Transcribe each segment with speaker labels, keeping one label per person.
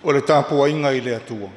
Speaker 1: O le tapuaiga i le Atua.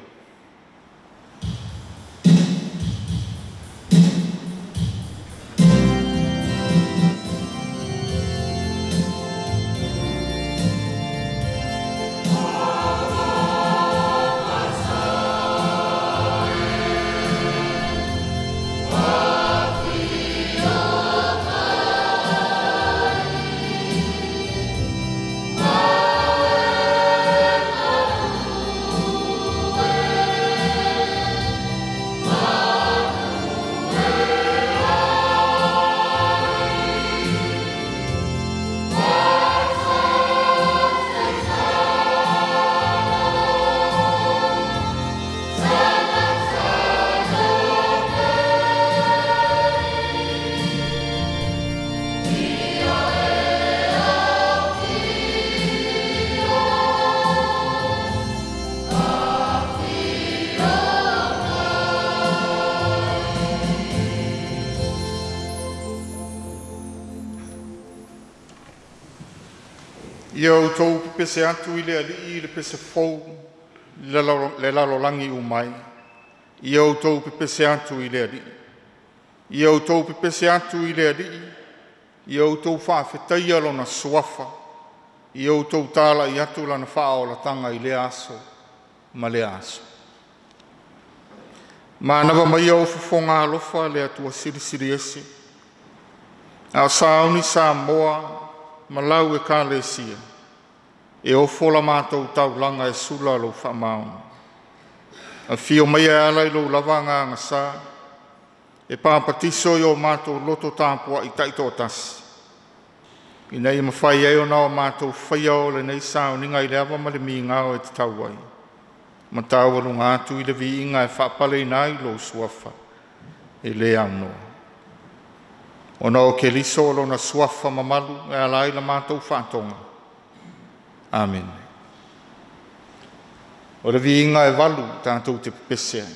Speaker 1: Ia outou pepese atu i le Alii i le pese fou le lalolagi uma ai. Ia outou pepese atu i le Alii. Ia outou pepese atu i le Alii, ia outou faafetaia lona suafa, ia outou tala'i atu lana faaolataga i lea aso ma lea aso. Manava maia o fofoga alofa le Atua Silisili Ese, a o sauni Samoa ma lau Ekalesia, e ofo la matou taulaga e sula lou faamaoni. Afio mai e ala i lou lava agaga sa, e papatiso i o matou loto tapuai taitoatasi, ina ia mafai ai ona o matou faia o lenei sauniga i le ava ma le migao e tatau ai, ma taualuga atu i le viiga e faapaleina ai lou suafa e le aunoa. Ona o Keriso o lona suafa mamalu e ala ai la matou faatoga. Amene. O le viiga e valu tatou te pepese ai.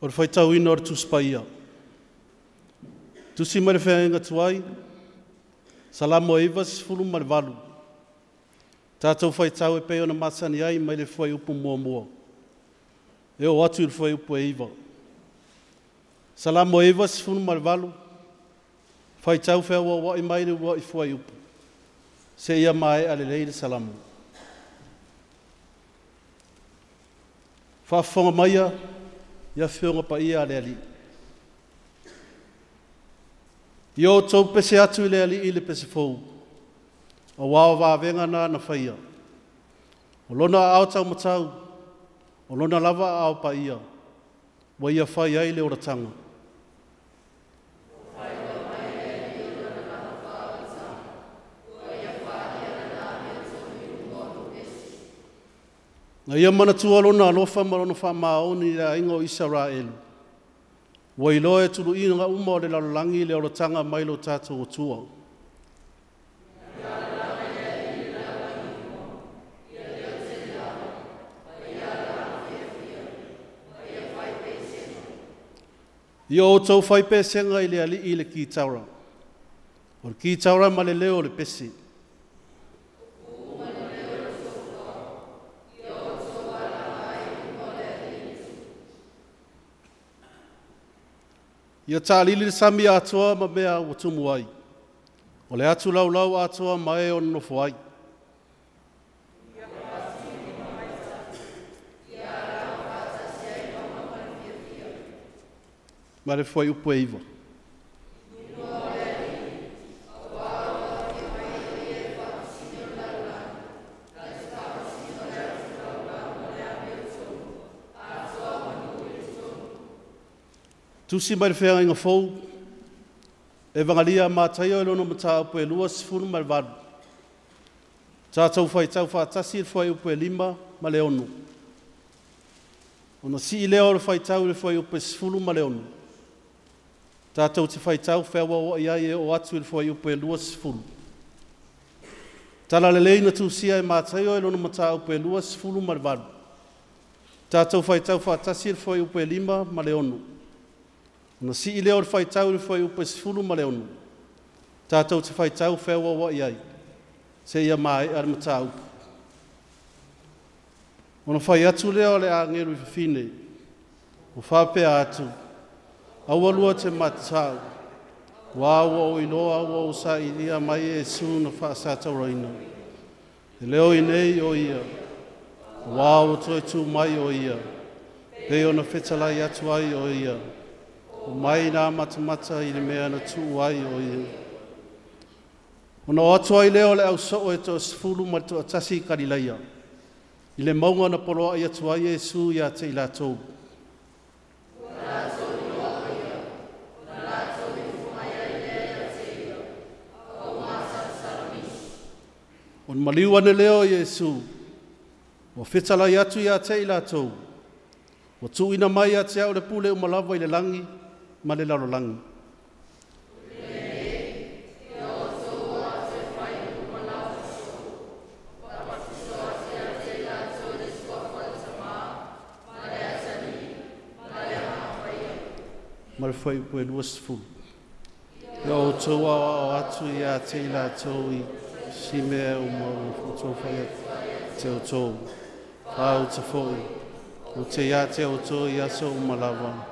Speaker 2: O le faitauina o le Tusi Paia. Tusi mai le feagaiga tuai, Salamo 98. Tatou faitau e pei ona masani ai mai le fuaiupu 1. E oo atu i le fuaiupu 9. Salamo 98, faitau feauauai mai le uluai fuaiupu, seia maea lelei le Salamo. Faafofoga maia i afioga paia a le Alii. Ia outou pese atu i le Alii i le pese fou, auā o vavega na na faia. O lona aao taumatau, o lona lava aao paia, ua ia fai ai le olataga. Na ia manatua lona alofa ma lona faamaoni i le aiga o Isaraelu, ua iloa e tuluiga uma o le lalolagi le olataga mai lo tatou Atua. Ia outou fai pesega i le Alii i le kitaura, o le kitaura ma le leo o le pese. Ia taalili le sami atoa ma mea ua tumu ai, o le atu laulau atoa ma e o nofo ai. Ma le fuaiupu e 9. Tusi mai le feagaiga fou, Evangelia a Mataio i lona mataupu e 28. Tatou faitau faatasi le fuaiupu e 5 ma le 6. Ona sii lea o le faitau i le fuaiupu e 16. Tatou te faitau feauauai ai e oo atu i le fuaiupu e 20. Tala lelei na tusia e Mataio i lona mataupu e 28. Tatou faitau faatasi le fuaiupu e 5 ma le 6. Ona sii lea o le faitau i le fuaiupu e 16. Tatou te faitau feauauai ai, seia maea le mataupu. Ona fai atu lea o le agelu i fafine, o faapea atu, aua lua te matatau, ua ua ou iloa ua ou sailia mai Iesu na faasatauraina. E leo i nei o ia, ua ua toe tu mai o ia, pei ona fetalai atu ai o ia, o mai nā matamata i le mea na tuu ai o ia. Ona o atu ai lea o le au soo e toa 11 ma le toatasi i Kalilaia, i le mauga na poloai atu ai Iesu ia te i latou. O maliu ane lea o Iesu, ua fetalai atu ia te i latou, ua tuuina mai ia te au le pule uma lava i le lagi ma le lalolagi. Ma le fuaiupu e 20. Ia outou aoao atu ia te i latou i si mea uma o outou fai atu te outou. Au te foi, o te ia te outou i aso uma lava.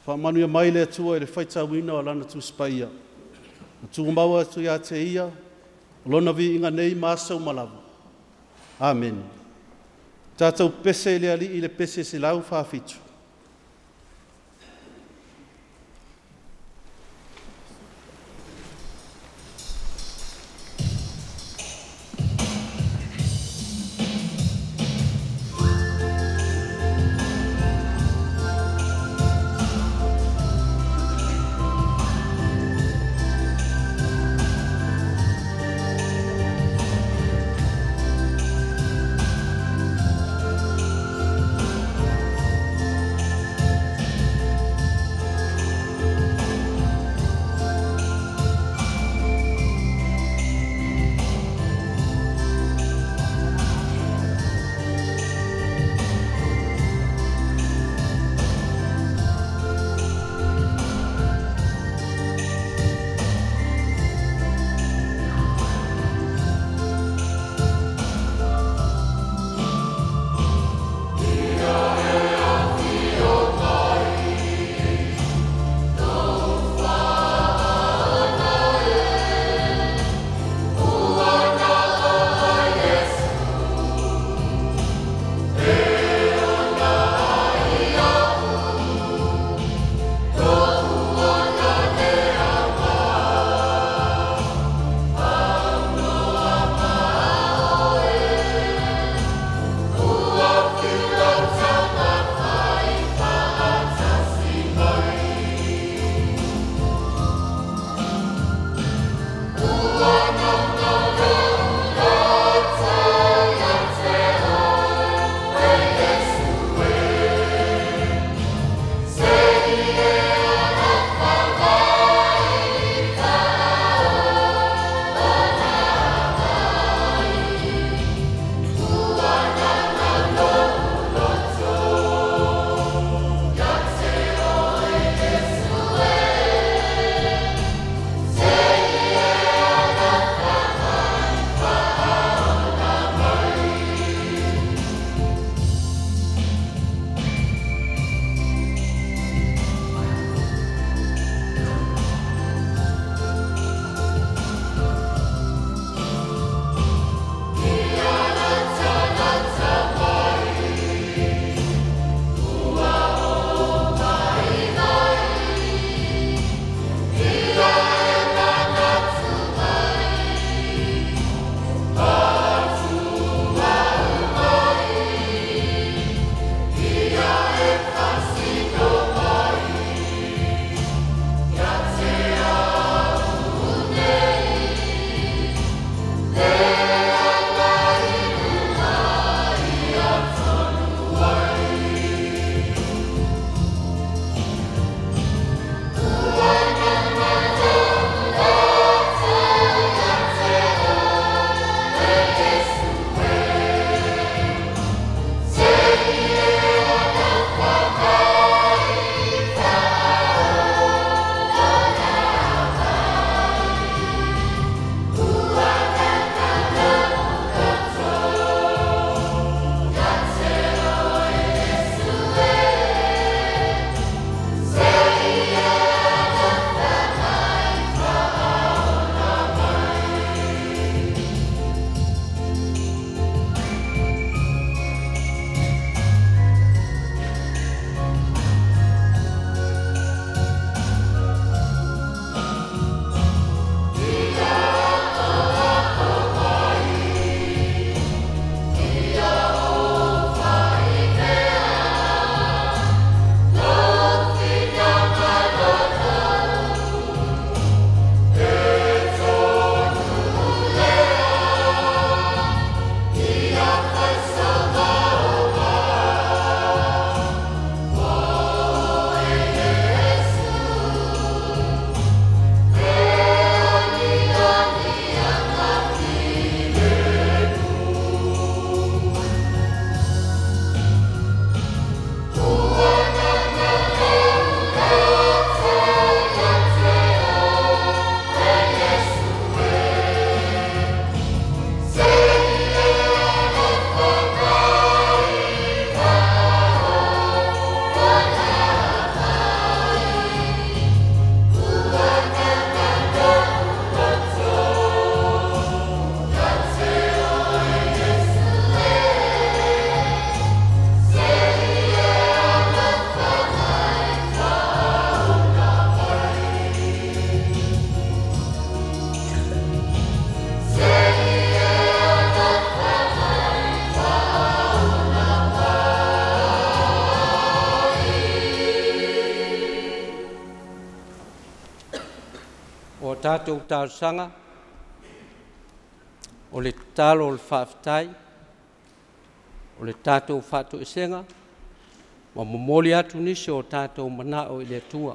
Speaker 2: Faamanuia mai le Atua i le faitauina o lana Tusi Paia. Na tumau atu ia te ia, o lona viiga nei ma aso uma lava. Amen. Tatou pese i le Alii i le pese 147.
Speaker 3: Tatou talosaga o le tatalo o le faafetai, o le tatou faatoesega, ma momoli atu nisi o tatou manao i le Atua.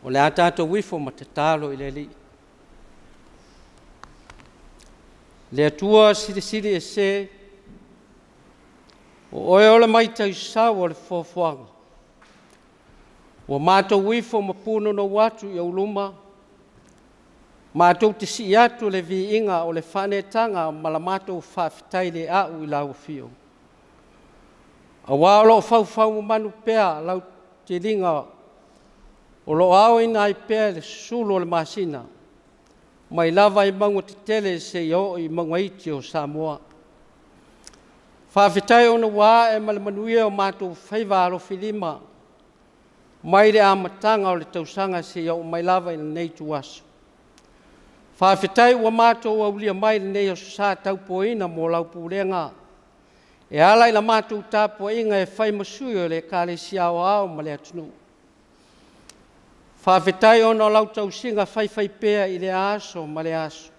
Speaker 3: O le a tatou ifo ma tatalo i le Alii. Le Atua silisili ese, o oe o le maitaisau o le foafoaga. Ua matou ifo ma punonou atu i ou luma, matou te sii atu le viiga o le faaneetaga ma la matou faafetai le au i lau afio. Aua o loo faufau manu pea lau tiliga, o loo aoina ai pea le sulu o le masina, mai lava i mauga tetele seia oo i mauga iti o Samoa. Faafetai ona ua ae ma le manuia o matou faiva alofilima mai le amataga o le tausaga seia oo mai lava i lenei ituaso. Faafetai ua matou aulia mai lenei aso sa taupuaina mo lau pulega e ala i la matou tapuaiga e fai ma sui o le Ekalesia Aoao ma le atunuu. Faafetai ona o lau tausiga faifaipea i lea aso ma lea aso,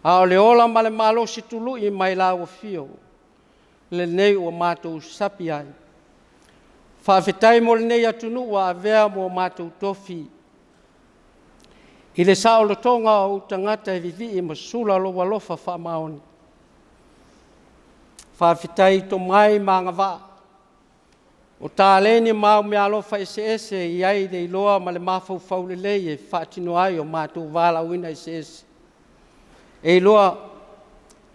Speaker 3: a o le ola ma le malosi tului mai lau afio lenei ua matou sapi ai. Faafetai mo lenei atunuu ua avea mo matou tofi i le saolotoga o ou tagata e vivii ma sula lou alofa faamaoni. Faafetai i tomai ma agavaa o taleni ma au meaalofa eseese e i ai le iloa ma le mafaufau lelei e faatino ai o matou valaauina eseese e iloa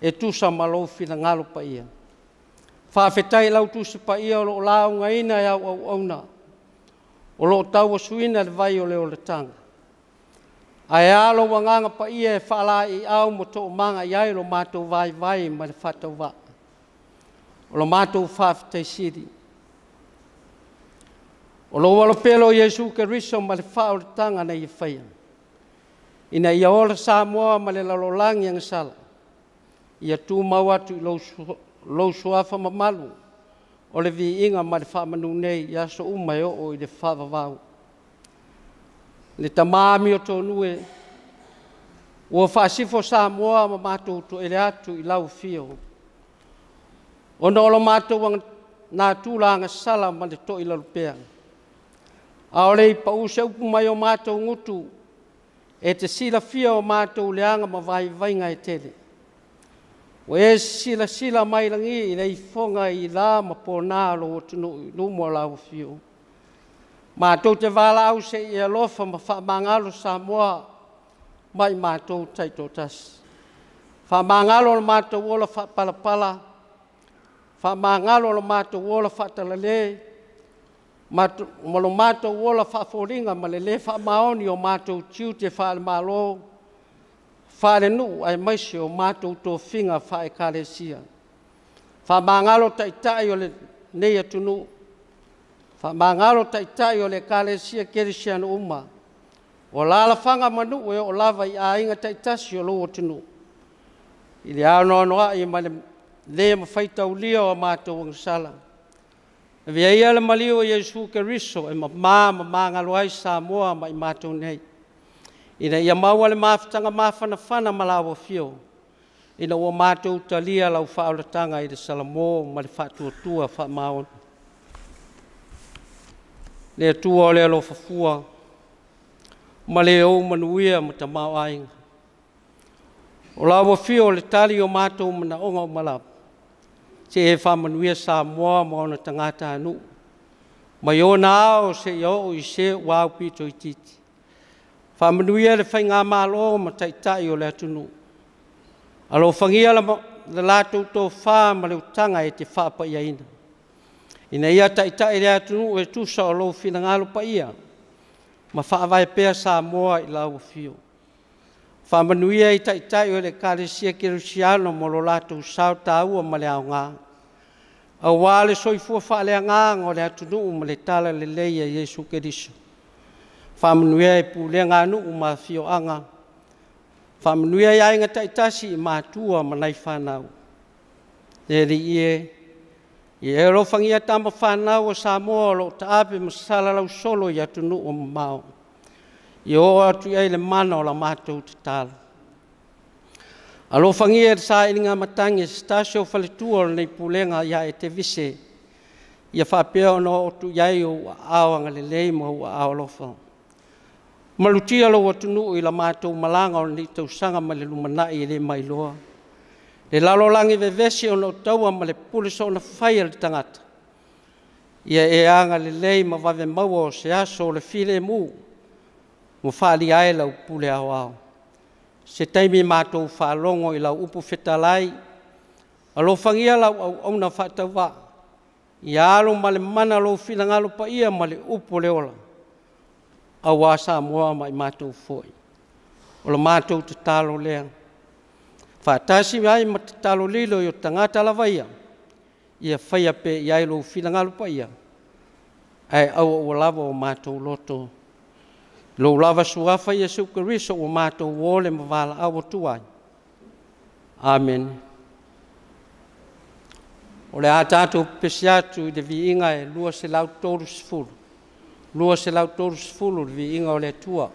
Speaker 3: e tusa ma lou finagalo paia. Faafetai i lau Tusi Paia o loo laugaina e au auauna, o loo tauasuina le vai o le olataga. Ae a lou agaga paia e faalaeiau ma toomaga i ai lo matou vaivai ma le faatauvaa. O lo matou faafetai sili. O lou alopele o Iesu Keriso ma le faaolataga na ia faia, ina ia ola Samoa ma le lalolagi agasala, ia tumau atu i lou suafa mamalu o le viiga ma le faamanu nei i aso uma e oo i le faavavau. Le Tama amiotonu e, ua faasifo Samoa ma matou toele atu i lau afio, ona o lo matou natura agasala ma le toilalupea. A o le i pau se upu mai o matou gutu, e te silafia o matou leaga ma vaivaiga e tele. Ua e silasila mai lagi i le ifoga i la ma pona lou atunuu i luma o lau afio. Matou te valaau se i alofa ma faamagalo Samoa mai matou taitoatasi. Faamagalo lo matou ola faapalapala, faamagalo lo matou ola faatalale, ma lo matou ola faafoliga ma le lē faamaoni o matou tiute faale-Malo, faale-nuu aemaise o matou tofiga faale-Ekalesia. Faamagalo taitai o lenei atunuu, faamagalo taitai o le Ekalesia Kerisiano uma, o alaalafaga ma nuu e oo lava i aiga taitasi o lou atunuu, i le anoanoai ma le lē mafai taulia o matou agasala. Avea ia le maliu o Iesu Keriso e mamā ma magalo ai Samoa ma i matou nei, ina ia maua le mafutaga mafanafana ma lau afio, ina ua matou talia lau faaolataga i le salamo ma le faatuatua faamaoni. Le Atua o le alofa fua ma le ou manuia ma tamaoaiga. O lau afio o le tali o matou manaoga uma lava, se e faamanuia Samoa ma ona tagatanuu, mai ona ao seia oo i se ua aupito itiiti. Faamanuia le faigamalo ma taitai o le atunuu. Alofagia le latou tofa ma le utaga e te faapaiaina, ina ia taitai le atunuu e tusa o lou finagalo paia, ma faavae pea Samoa i lau afio. Faamanuia i taitai o le Ekalesia Kerisiano mo lo latou sao taua ma le aoga, aua le soifua faaleagaga o le atunuu ma le talalelei a Iesu Keriso. Faamanuia i pulega a nuu ma afioaga, faamanuia i aiga taitasi i matua ma nai fanau. Le Alii e, ia e alofagia tama fanau o Samoa o lo o taape ma salalau solo i atunuu mamao. Ia oo atu i ai le mana o la matou tatalo. Alofagia le sailiga matagi e se tasi o faletua o lenei pulega ia e Tevise, ia faapea ona oo atu i ai ou aao agalelei ma ou aao alofa. Malutia lou atunuu i la matou malaga o lenei tausaga ma le lumanai e le mailoa. Le lalolagi vevesi ona o taua ma le pule soona fai a le tagata. Ia e agalelei ma vave maua o se aso o le filemu, ua faaalia ai lau pule aoao. Se taimi matou faalogo i lau upu fetalai, alofagia lau auauna faatauvaa, ia alo ma le mana lou finagalo paia ma le upu o le ola, aua Samoa ma i matou foi. O le matou tatalo lea. Faatasi ai ma tatalo lilo i o tagata lava ia, ia faia pea i ai lou finagalo paia, ae aua ua lava o matou loto. Lou lava suafa Iesu Keriso ua matou ole ma valaau atu ai. Amene. O le a tatou pepesi atu i le viiga e 230. 230 le viiga o le Atua.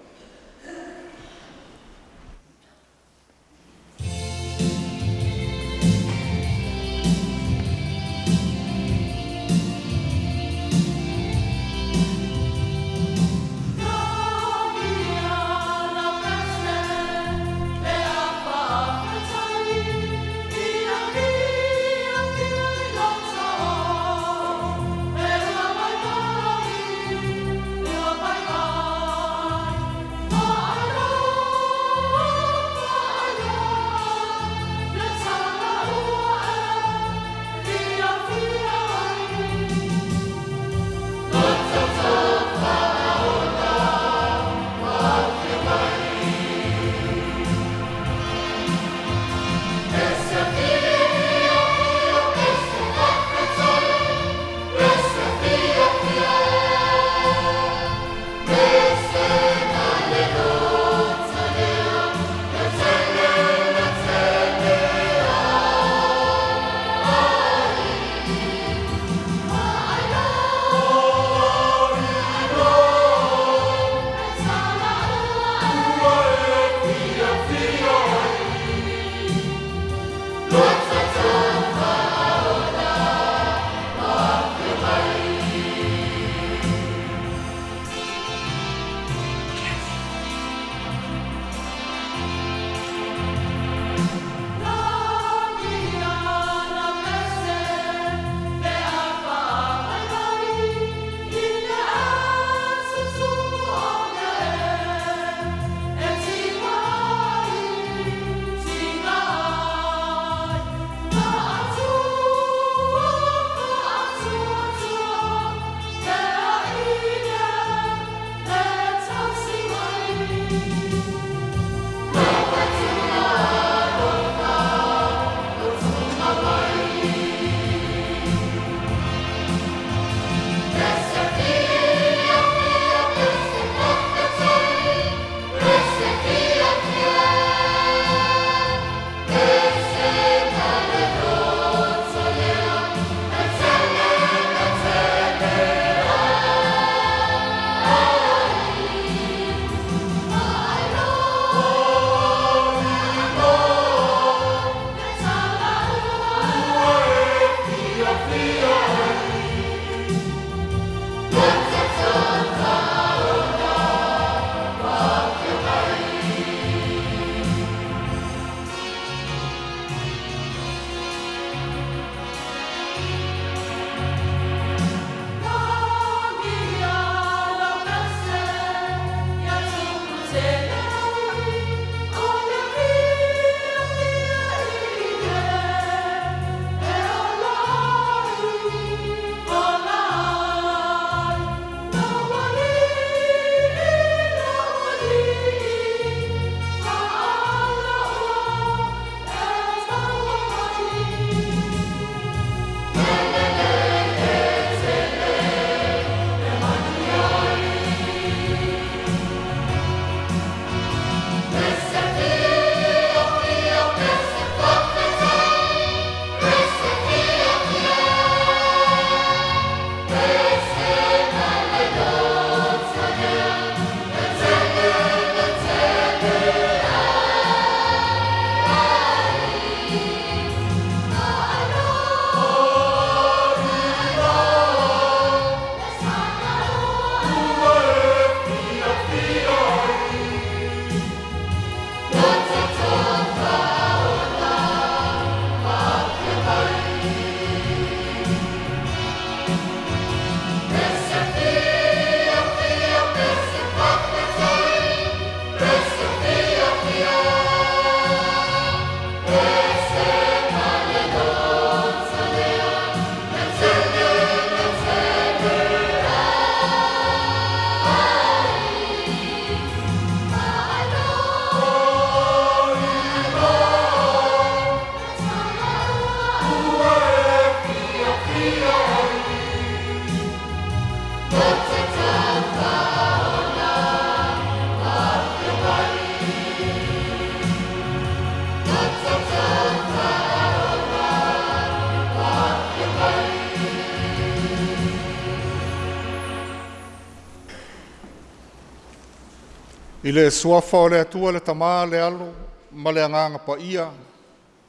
Speaker 1: I le suafa o le Atua le Tama le Alo ma le Agaga Paia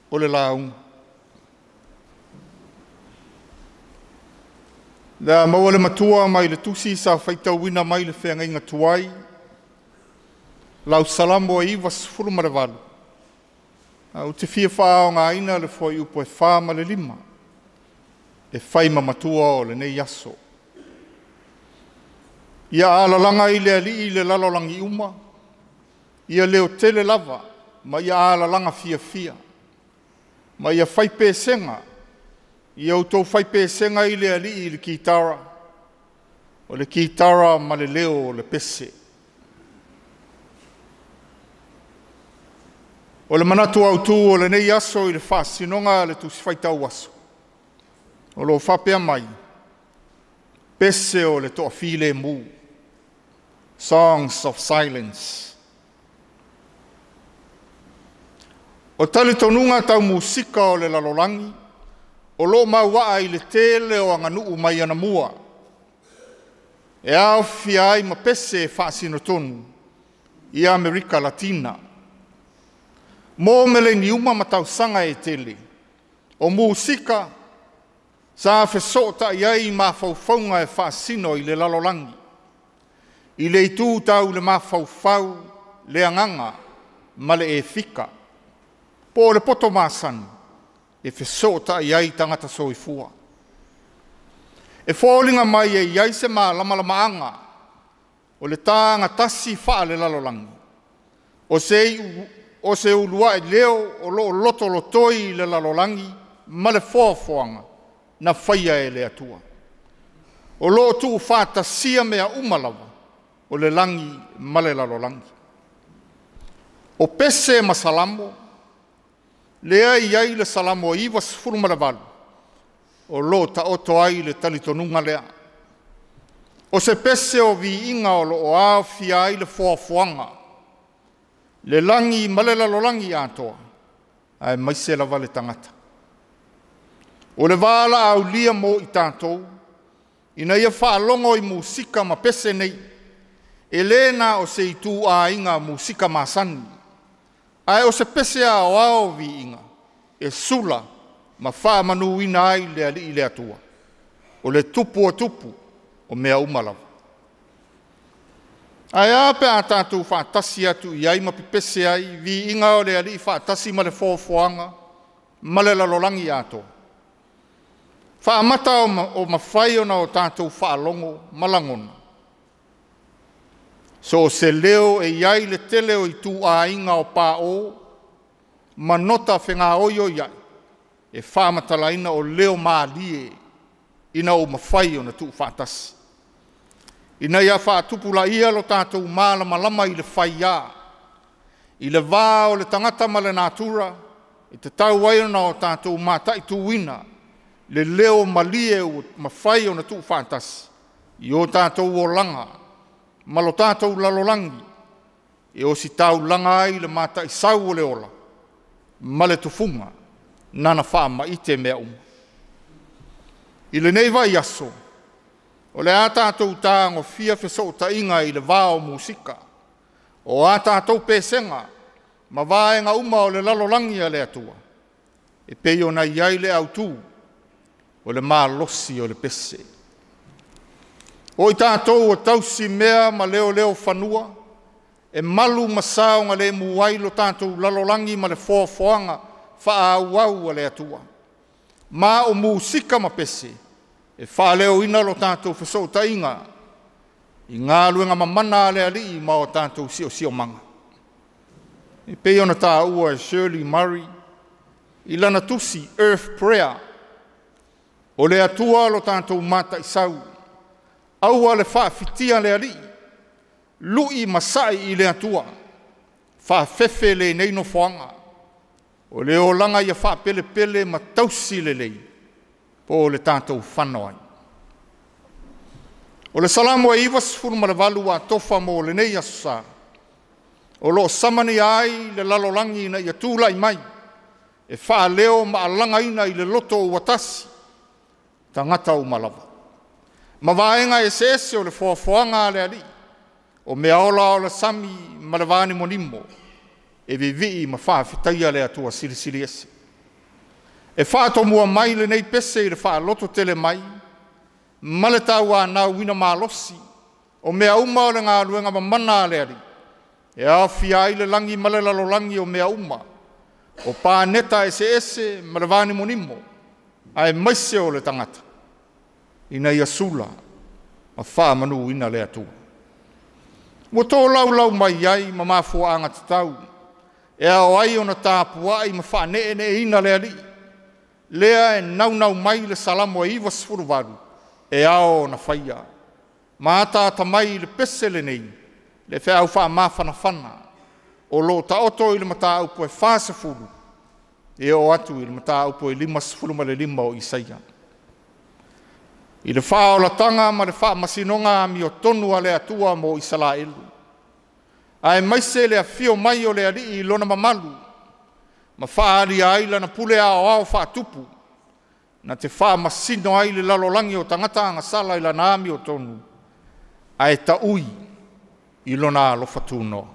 Speaker 1: o le lauga. Le a maua le matua mai le tusi sa faitauina mai le feagaiga tuai, lau Salamo e 98, a ou te fia faaaogaina le fuaiupu e 4 ma le 5, e fai ma matua o lenei aso. Ia alalaga i le Alii le lalolagi uma, ia leotele lava ma ia alalaga fiafia, ma ia faipesega, ia outou faipesega i le Alii i le kitara, o le kitara ma le leo o le pese. O le manatu autu o lenei aso i le faasinoga a le Tusi Faitau Aso, o lo o faapea mai, pese o le toafilemu, Songs of Silence. O talitonuga tau musika o le lalolagi, o lo o mauaa i le tele o aganuu mai anamua, e aofia ai ma pese e faasinotonu i Amerika Latina. Mo meleniuma ma tausaga e tele, o musika sa fesootai ai mafaufauga e faasino i le lalolagi, i le itu tau le mafaufau, le agaga ma le efika, po o le poto masani e fesootai ai tagata soifua. E foliga mai e i ai se malamalamaaga o le tagatasi faalelalolagi, o se uluai leo o loo lotolotoi i le lalolagi ma le foafoaga na faia e le Atua. O lo o tuufaatasia mea uma lava o le lagi ma le lalolagi. O pese ma salamo, lea e i ai le Salamo 98, o lo o taoto ai le talitonuga lea. O se pese o viiga o lo o aofia ai le foafoaga, le lagi ma le lalolagi atoa, aemaise lava le tagata. O le valaaulia mo i tatou, ina ia faalogo i musika ma pese nei, e le na o se ituaiga musika masani, ae o se pese aoao viiga e sula ma faamanuina ai le Alii le Atua, o le tupu o tupu o mea uma lava. Ae a pe a tatou faatasi atu i ai ma pepese ai viiga o le Alii faatasi ma le foafoaga ma le lalolagi atoa. Faamata o mafai ona o tatou faalogo ma lagona. So o se leo e i ai le tele o ituaiga o pao ma nota fegaoioi ai, e faamatalaina o leo malie ina ua mafai ona tuufaatasi. Ina ia faatupulaia lo tatou malamalama i le faia, i le va o le tagata ma le natura, e tatau ai ona o tatou mataituina le leo malie ua mafai ona tuufaatasi i o tatou olaga ma lo tatou lalolagi, e ositaulaga ai le mataisau o le ola ma le tufuga nana faamaite mea uma. I lenei vaiaso, o le a tatou tagofia fesootaiga i le va o musika, o a tatou pesega ma vaega uma o le lalolagi a le Atua, e pei ona i ai le autu o le malosi o le pese. O i tatou o tausi mea ma leoleo fanua, e malu ma saoga le mu ai lo tatou lalolagi ma le foafoaga faaauau a le Atua. Ma o musika ma pese, e faaleoina lo tatou fesootaiga i galuega mamana a le Alii ma o tatou siosiomaga. E pei ona taua e Shirley Murray i lana tusi Earth Prayer, o le Atua lo tatou mataisau, aua le faafitia le Alii, lui masai i le Atua, faafefe lenei nofoaga, o le olaga ia faapelepele ma tausi lelei, po o le tatou fano ai. O le Salamo e 98 ua atofa mo lenei aso sa, o lo o samania ai le lalolagi ina ia tulai mai, e faaleo ma alagaina i le loto ua tasi, tagata uma lava. Ma vaega eseese o le foafoaga a le Alii, O mea ola o le sami ma le vanimonimo e vivi'i ma faafetaia le Atua silisili ese. E faatomua mai lenei pese i le faaloto tele mai ma le tauanauina malosi o mea uma o le galuega mamana a le Alii e aofia ai le lagi ma le lalolagi o mea uma, o paneta eseese ma le vanimonimo, aemaise o le tagata, ina ia sula ma faamanuina le Atua. Ua tolaulau mai ai ma mafuaaga tatau e ao ai ona tapuai ma faaneeneeina le Alii, lea e naunau mai le Salamo e 98 e ao ona faia, ma ataata mai i le pese lenei, le feau faamafanafana o lo o taoto i le mataupu e 40 e oo atu i le mataupu e 55 o Isaia. I le faaolataga ma le faamasinoga amiotonu a le Atua mo Isaraelu, aemaise le afio mai o le Alii i lona mamalu ma faaalia ai lana pule aoao faatupu, na te faamasino ai le lalolagi o tagata agasala i lana amiotonu, ae taui i lona alofa tunoa.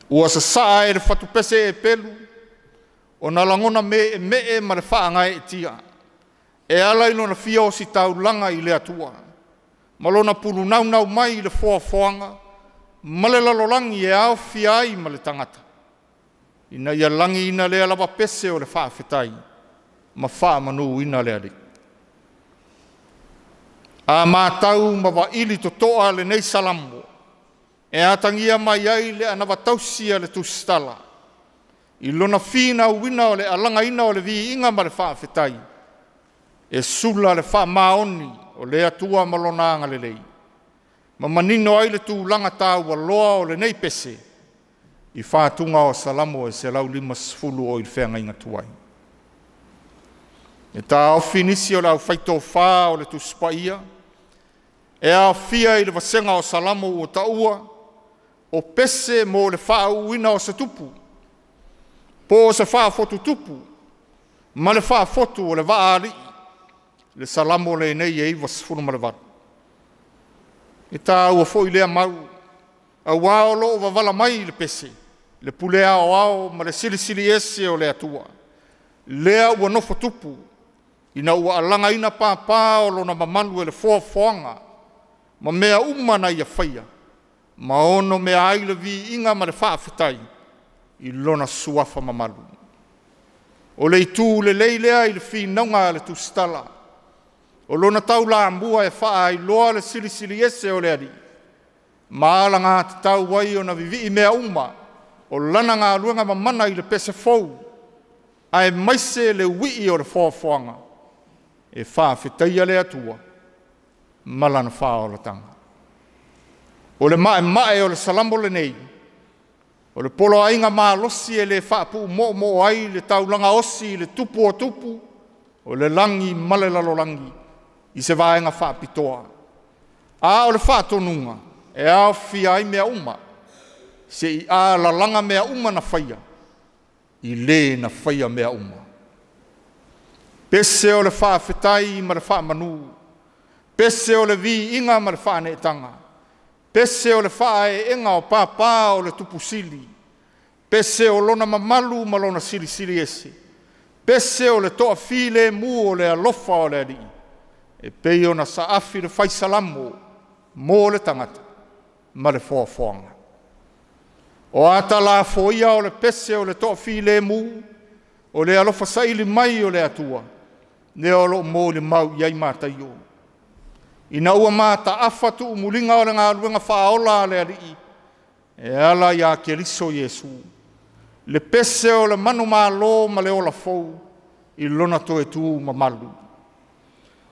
Speaker 1: Ua sasaa e le fatupese e pelu ona lagona meemee ma le faagaeetia e ala i lona fia ositaulaga i le Atua ma lona pulunaunau mai i le foafoaga ma le lalolagi e aofia ai ma le tagata, ina ia lagiina lea lava pese o le faafetai ma faamanuina le Alii. A matau ma vaili totoa lenei Salamo e atagia mai ai le anavatausi a le tusitala i lona finauina o le alagaina o le viiga ma le faafetai, e sula le faamaoni o le Atua ma lona agalelei, ma manino ai le tulaga taualoa o lenei pese i fatuga o Salamo e 150 o i le feagaiga tuai. E taofi nisi o le aufaitofa o le Tusi Paia e aofia i le vasega o Salamo ua taua o pese mo le faauuina o se tupu, po o se faafotutupu ma le faafotu o le vaalii, le Salamo lenei e 98. E taua foi lea mau, auā o loo wavala mai i le pese le pule aoao ma le silisili ese o le Atua, lea ua nofo tupu ina ua alagaina pāpā o lona mamalu e le foafoaga ma mea uma na ia faia, ma ono mea ai le viiga ma le faafetai i lona suafa mamalu. O le itu lelei lea i le finauga a le tusitala, o lona taulamua e faailoa le silisili ese o le Alii, ma alagatatau ai ona vivii mea uma o lana galuega mamana i le pese fou, aemaise le uii o le foafoaga e faafetaia le Atua ma lana faaolataga. O le maemae o le Salamo lenei, o le poloaiga malosi e le faapuumoo ai le taulaga osi i le tupu o tupu, o le lagi ma le lalolagi i se vaega faapitoa. A o le faatonuga e aofia ai mea uma, se i alalaga mea uma na faia, i le na faia mea uma. Pese o le faafetai ma le faamanu, pese o le viiga ma le faaneetaga, pese o le faaeeina o pāpā o le tupu sili, pese o lona mamalu ma lona silisili ese, pese o le toafilemu o le alofa o le Alii, e pei ona saafi le faisalamo mo le tagata ma le foafoaga. O ata lafoia o le pese o le toafilemu, o le alofa saili mai o le Atua, lea o loo molimau i ai Mataio. Ina ua mataafa tuumuliga o le galuega faaola a le Alii, e ala ia Keriso Iesu, le pese o le manumalo ma le ola fou i lona toe tu mamalu.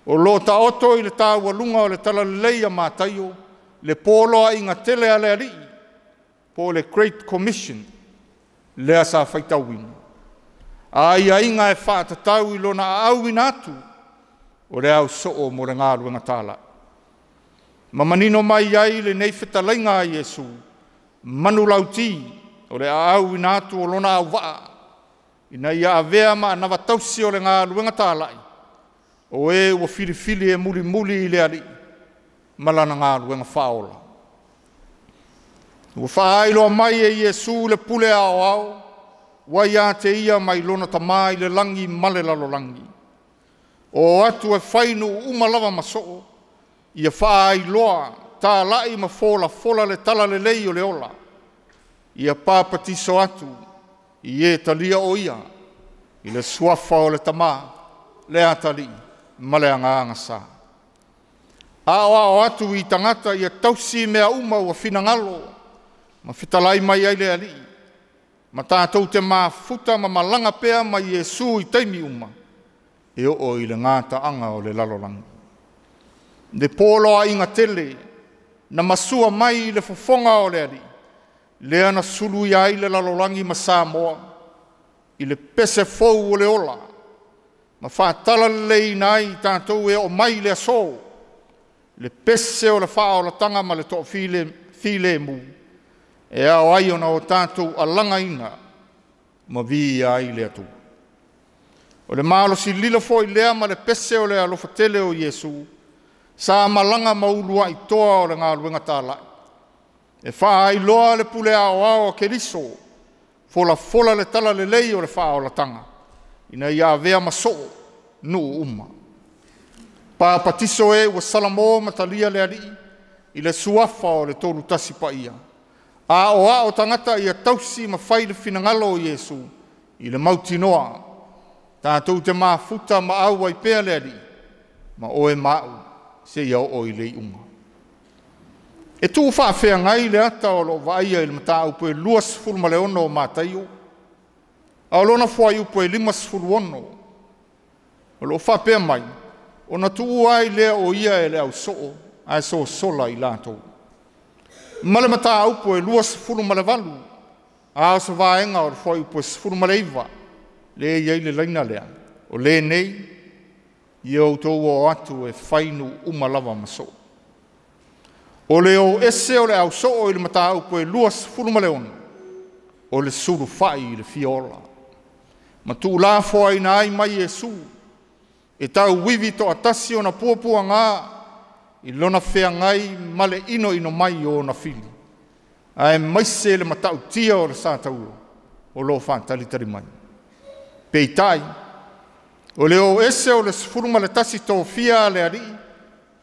Speaker 1: O lo taoto i le taualuga o le talalelei a Mataio, le poloaiga tele a le Alii, po o le Great Commission, lea sa faitauina. Aiaiga e faatatau i lona aauina atu o le au soo mo le galuega talai. Ma manino mai ai lenei fetalaiga a Iesu, manulauti o le aauina atu o lona auvaa, ina ia avea ma anavatausi o le galuega talai, o e ua filifili e mulimuli i le Alii ma lana galuega faaola. Ua faailoa mai e Iesu le pule aoao, ua ia te ia mai lona tamā i le lagi ma le lalolagi. O atu e fai nuu uma lava ma soo, ia faailoa tālai ma folafola le talalelei o le ola, ia papatiso atu i e talia o ia, i le suafa o le tamā, le atalii ma le agaga sa. Aoao atu i tagata ia tausi mea uma ua finagalo ma fetalai mai ai le Alii, ma tatou te mafuta ma malaga pea ma Iesu i taimi uma, e oo i le gataaga o le lalolagi. Le poloaiga tele na masua mai i le fofoga o le Alii, lea na suluia ai le lalolagi ma Samoa i le pese fou o le ola, ma faatalaleleiina ai tatou e oo mai le aso, le pese o le faaolataga ma le toafilemu, e ao ai ona o tatou alagaina ma viia ai le Atua. O le malosi lilo foi lea ma le pese o le alofa tele o Iesu, sa malaga ma uluai toa o le galuega talai, e faailoa le pule aoao a Keriso, folafola le talalelei o le faaolataga, ina ia avea ma soo nuu uma. Papatiso e ua salamo ma talia le Alii i le suafa o le tolu tasi paia. Aoao tagata ia tausi ma fai le finagalo o Iesu i le mautinoa. Tatou te mafuta ma auai pea le Alii, ma oe ma au seia oo i le iuga. E tuu faafeagai le ata o loo vaaia i le mataupu e 26 o Mataio, a o lona fuaiupu e 56, o loo faapea mai, ona tuua ai lea o ia e le ausoo, ae sosola i latou. Ma le mataupu e 28, a o se vaega o le fuaiupu e 19, le i ai le laina lea, o lenei, ia outou o atu e fai nuu uma lava ma soo. O le o ese o le ausoo i le mataupu e 26, o le sulufai i le fia ola. Ma tuulafoaiina ai mai Iesu, e tauivi toatasi ona puapuaga i lona feagai ma le inoino mai o ona fili, ae maise le matautia o le sataua o loo faatalitali mai. Peitai, o le o ese o le 11 tofia a le Alii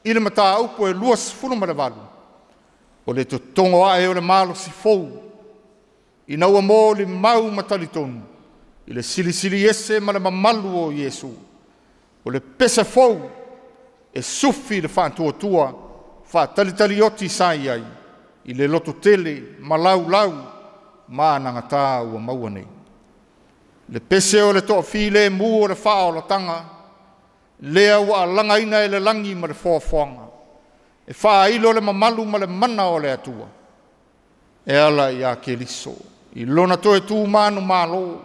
Speaker 1: i le mataupu e 28, o le totogo ae o le malosi fou, ina ua molimau ma talitonu i le silisili ese ma le mamalu o Iesu, o le pese fou e sufi le faatuatua faatalitali oti sa i ai i le lototele ma laulau ma anagata ua maua nei. Le pese o le toafilemu o le faaolataga, lea ua alagaina e le lagi ma le foafoaga, e faailo le mamalu ma le mana o le Atua, e ala ia Keriso, i lona toe tumanu malo,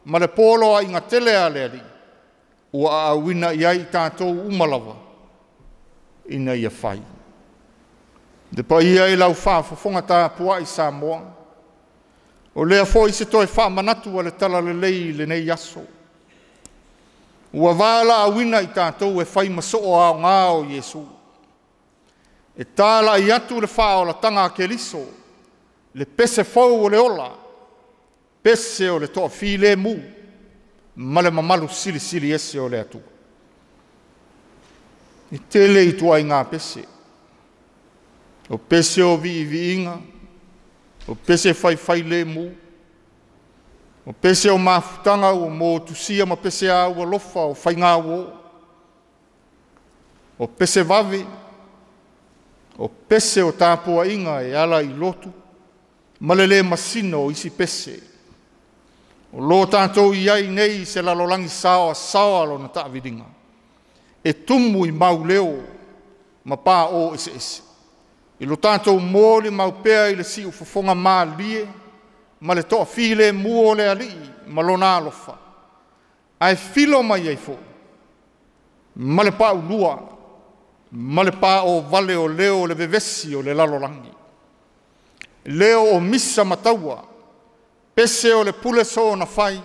Speaker 1: ma le poloaiga tele a le Alii, ua aauina i ai tatou uma lava, ina ia fai. Le paia i lau faafofoga tapuai Samoa, o lea foi se toe faamanatu a le talalelei i lenei aso. Ua valaauina i tatou e fai ma soo aoga o Iesu, e talai atu le faaolataga a Keriso, le pese fou o le ola, pese o le toafilemu, ma le mamalu silisili ese o le Atua. E tele i tuaiga pese, o pese o viiviiga, o pese faifailemu, o pese o mafutaga ua motusia ma pese a ua lofa o faigauo, o pese vave, o pese o tapuaiga e ala i lotu, ma le le masina o isi pese. O lo tatou i ai nei se lalolagi saoasaoa lona taaviliga, e tumu i mauleo ma pāo eseese. I lo tatou molimau pea i le siufofoga malie ma le toafilemu o le Alii ma lona alofa, ae filo mai ai foi ma le paulua ma le paovale o leo o le vevesi o le lalolagi, leo o misa ma taua, pese o le pule soona fai,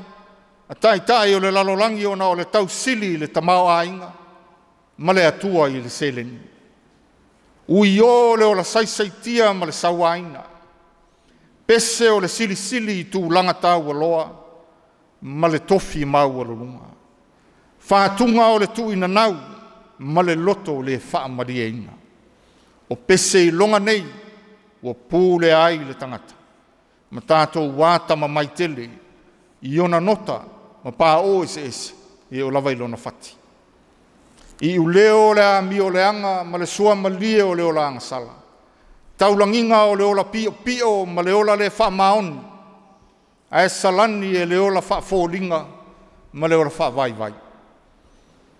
Speaker 1: a taitai o le lalolagi ona o le tausili i le tamaoaiga ma le Atua i le seleni. Ui o le ola saisaitia ma le sauaina. Pese o le silisili i tulaga taualoa ma le tofi maualuluga. Fatuga o le tuuinanau ma le loto le faamalieina. O pese iloga nei ua pule ai le tagata ma tatou atamamai tele i ona nota ma paoo eseese e oo lava i lona fati. Iuleo o le amioleaga ma le suamalie o le ola agasala, taulagiga o le ola piopio ma le ola le faamaoni, ae salani e le ola faafoliga ma le ola faavaivai.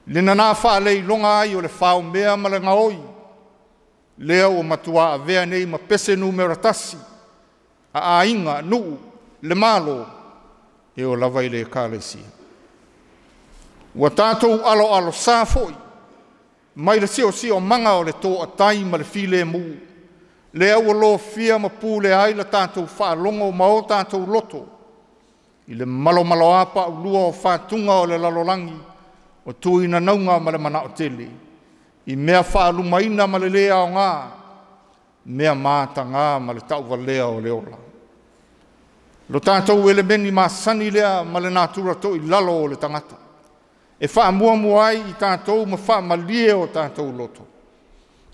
Speaker 1: Le nana faaleiloga ai o le faomea ma le gaoi, lea ua matua avea nei ma pese numera 1 a aiga, nuu, le Malo, e oo lava i le Ekalesia. Ua tatou aloalosā foi mai le siosiomaga o le toatai ma le filemu, lea ua lofia ma pule ai la tatou faalogo ma o tatou loto, i le malomaloa paulua o fatuga o le lalolagi, o tuinanauga ma le manao tele, i mea faalumaina ma le lē aoga, mea mataga ma le tauvalea o le ola. Lo tatou elemeni masani lea ma le natura toilalo o le tagata, e faamuamua ai i tatou ma faamalie o tatou loto,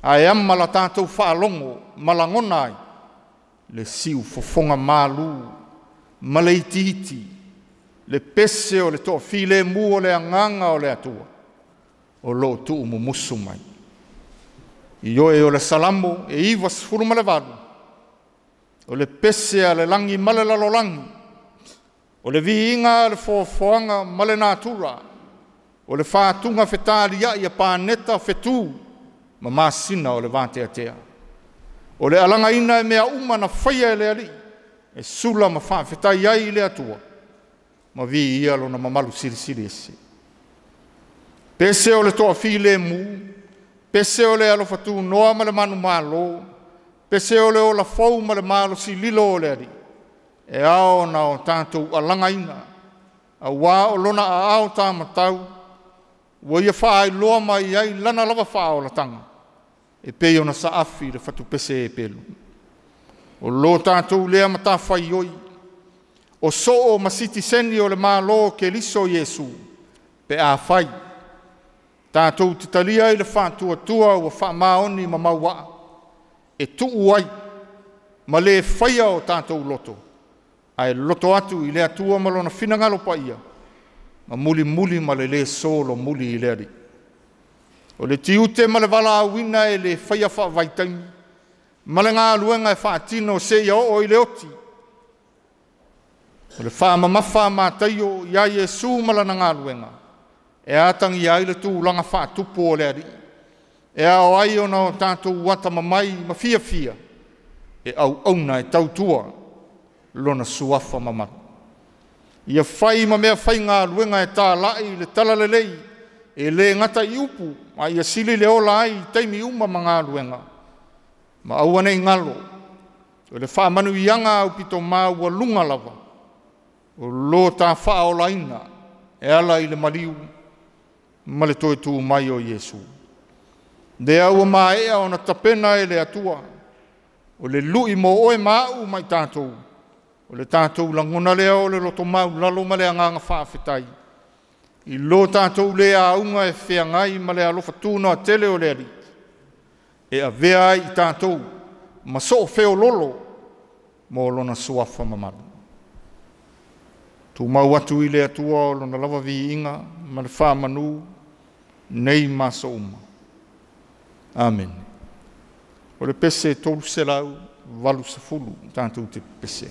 Speaker 1: ae ama la tatou faalogo ma lagona ai le siufofoga malu ma le itiiti, le pese o le toafilemu o le agaga o le Atua, o loo tuumumusu mai. Ioe o le Salamo e 98, o le pese a le lagi ma le lalolagi, o le viiga a le foafoaga ma le natura, o le fatuga fetaliai a paneta fetu ma masina o le vateatea. O le alagaina e mea uma na faia e le Alii, e sula ma faafetai ai i le Atua, ma viia lona mamalu silisili ese. Pese o le toafilemu, pese o le alofatunoa ma le manumalo, pese o le ola fou ma le malosi lilo o le Alii, e ao ona o tatou alagaina, auā o lona aao tamatau, ua ia faailoa mai ai lana lava faaolataga, e pei ona saafi le fatupese e pelu. O lo tatou lea matafaioi, o soo ma sitiseni o le Malo o Keriso Iesu, pe afai tatou te talia i le faatuatua ua faamaoni ma mauaa, e tuu ai ma le faia o tatou loto, ae loto atu i le Atua ma lona finagalo paia, ma mulimuli ma le lē solomuli i le Alii. O le tiute ma le valaauina e le faia faavaitaimi, ma le galuega e faatino seia oo i le oti. O le faamamafa a Mataio ia Iesu ma lana galuega, e atagia ai le tulaga faatupu o le Alii, e ao ai ona o tatou atamamai ma fiafia, e auauna e tautua lona suafa mamalu. Ia fai ma mea faigaluega e talai le talalelei, e le gata i upu, a ia sili le ola ai i taimi uma ma galuega, ma aua nei galo, o le faamanuiaga aupito maualuga lava, o lo ta faaolaina e ala i le maliu ma le toe tu mai o Iesu. Lea ua maea ona tapena e le Atua, o le lui mo oe ma au ma i tatou, o le tatou lagona lea o le loto maulalo ma le agaga faafetai, i lo tatou le auga e feagai ma le alofa tunoa tele o le Alii, e avea ai i tatou ma soo feololo mo lona suafa mamalu. Tumau atu i le Atua o lona lava viiga ma le faamanu nei ma aso uma. Amene. O le pese 380 tatou te pese.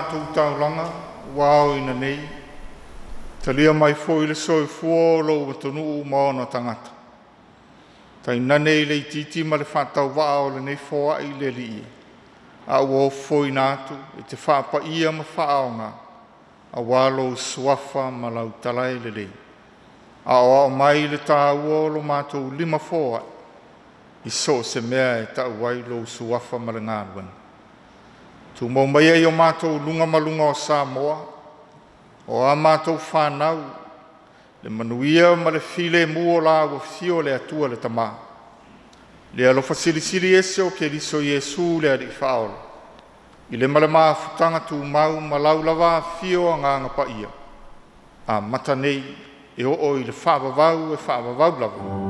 Speaker 1: matou taulaga ua aoina nei, talia mai foi le soifua o lou atunuu ma ona tagata. Tainane i le itiiti ma le faatauvaa o lenei foai le Alii, a ua ofoina atu e te faapaia ma faaaoga, auā lou suafa ma lau tala e lelei. Aoao mai le tāua o lo matou lima foai, i so o se mea e tau ai lou suafa ma le galuega. Tumau maia i o matou luga ma luga o Samoa, o a matou whanau, le manuia ma le filemu o la ua fio le Atua le Tamā. Le alofa silisili ese o Keriso Iesu le Alii Faaola, i le ma le mafutaga tumau ma lau lava afio agaga paia, amata nei e oo i le faavavau e faavavau lava.